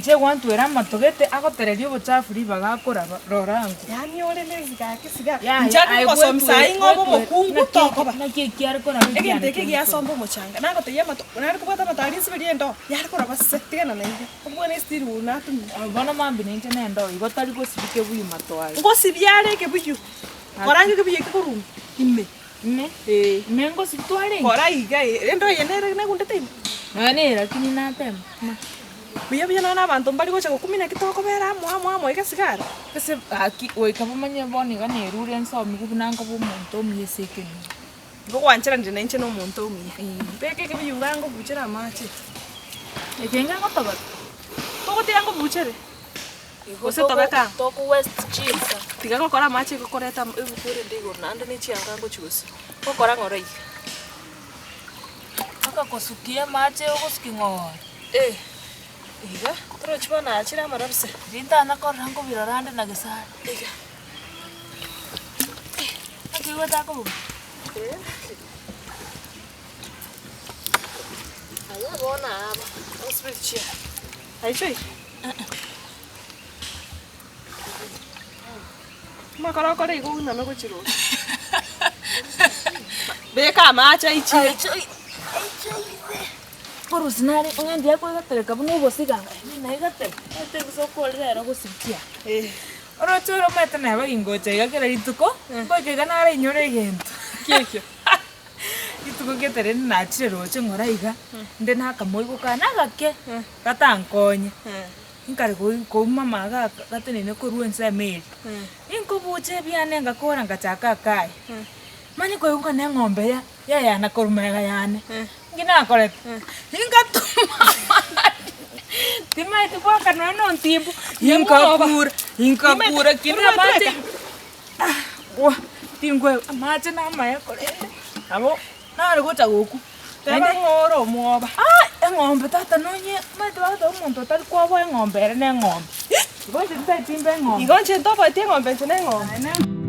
Inche gwantwera amato gete agotereria obochafu ribaga akoraba, rora ango. Yaani ore lazy gaki siga. Yaya, Nchake aye gosomia gwetwera- saii ng'a obe gwetwera- omokungu naki- tokoba. Naki eki are koraba Egento ekiane eke giasomba omochanga, nagotebia amato, nare kobwata amato aria nsiberie endoo, yare koraba se, tigana nainche. Obwo ne steel wool natumia. Bono mambia nainche na endoo igo tari gosibia kebuyu mato aye. Ngosibia are ekebuyu, kora ang'e ekebuyu eke korwa ime. Ime? Ee. Ime ngosibia twarenge? Kora iga ee, endoo eye nere negundete ime. Nonya nere lakini natema. Buya buya nonya na abanto mbari gocha gokumia naki tokobera amo amo amo iga sigara. Ase gaki goika bamanye bono iga nerure nsomigu buna nkoba omonto omuya ase ekenyoro. Igo gwancheranire nainche na omonto omuya. Beka ekebuyu iga ngobuchere amache. Eke ngegotoba. Togotiga ngobuchere? Gose tobeke amo? Toko waste chinsa. Tiga gokora amache igo koreta ebuku erende igoro naende ne chianga ngochi gosibi. Gokora ng'ora iga. Mpaka kosukia amache ogosukia ng'ora. Eh, iga, torochi bono achire amarabu se. Rintana korora nkobirora ande na gesare. Iga. Naki igwete akobuga? Eh. Aya bono aba, osiberi chiaye. Aichoi? Amakoro okore igo ouname gochia roche. Beka amache aichire. Korusia nare onye ndiria koigatereka buna obosiga naigatereka omanyete gose okorire ero gosibikia. Eh. Oroche ore omanyete neba gingocha iga kera rituko, ngoika iga narainyore egento. Ki ekio? Rituko gete rende nachire roche ng'ora iga, inde nakamoigo kane agake, gatankonye. Nkare koi koumama iga gateneine korwa ensemo eria, inkobucha ebiane ngakora ngachaka akaye, manye koigwa ng'a eng'ombe ya yayana korwa magega yane, inki nakorete? Ingatuma timaeti goaka nonye na ontimbu, inkakura, inkakura kinde amache gwa tingwe amache na amaya korende nabo nare gocha gokwa. Teba ng'a ore omwoba. Ah! Eng'ombe tata nonye omanyete bagoteba omonto otari koboa eng'ombe ere na eng'ombe. Igo inche tintageti mbe eng'ombe. Igo inche ntoboeti eng'ombe inche na eng'ombe.